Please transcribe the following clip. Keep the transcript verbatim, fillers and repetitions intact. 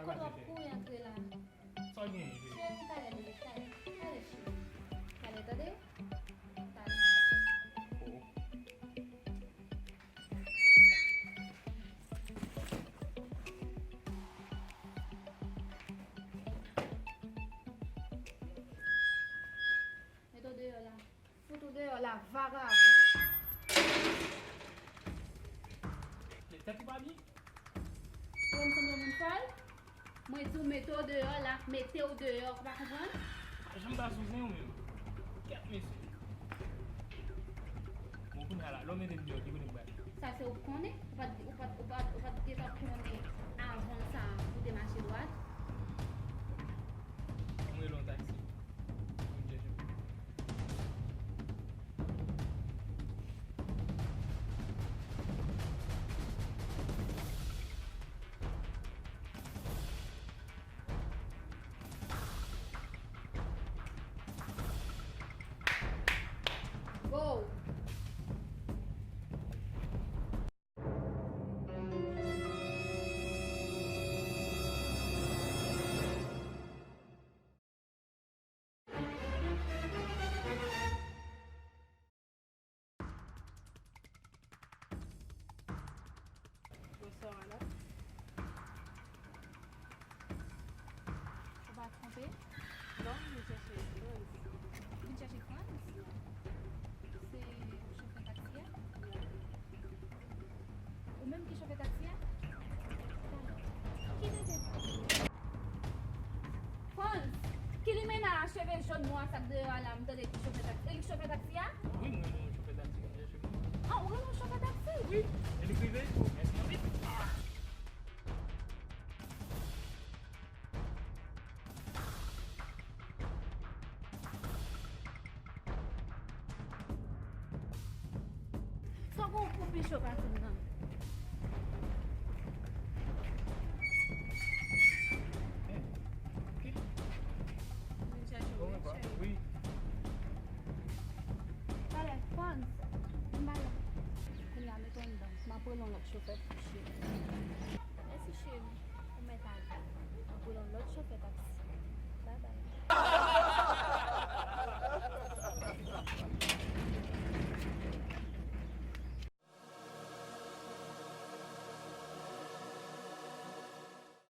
Kote w ap kouri antre la? Sa w genyen, cheri? Cheri, talè, bebe, talè. Talè, cheri. Talè, tande? Talè. Oh. Mete w deyò la. Fout ou deyò la, vagabon. Men tèt ou pa byen? Ou wè m sanble yon moun fòl? Mwen di w mete w deyò la, mete w deyò, ou pa konprann? Pa janm pa sou zen ou menm. Kèt mesye. Bon, kounye a la, lè w mete m deyò, ki kote m pral? Sa se ou k konnen, ou pa t, ou pa t, ou pa t, ou pa t gentan konnen avan sa pou te mache dwat. Ann rele yon taksi. Vin chèche m. Go! Bonswa, madanm. Ou pa twonpe? Non, m vin chèche Frantz. Ou vin chèche Frantz? Se chofè taksi a? Ou menm ki chofè taksi a? Ki tete? Frantz, ki limena a cheve jòn nwa sa k deyò a la, m tande ki chofè taksi? E li k chofè taksi a? Wi, mwen, mwen chofè taksi, mwen chèche moun. Ah, ou rele yon chofè taksi? Wi, e li k rive. Mèsi anpil. Sa w gen yon koup cho pase m nan. Vin chèche w, wi, cheri. Talè, Frantz, vin ba la. Kounye a, mete w anndan. M ap rele yon lòt chofè pou cheri. Mèsi, cheri. Ou mèt ale. M ap rele yon lòt chofè taksi.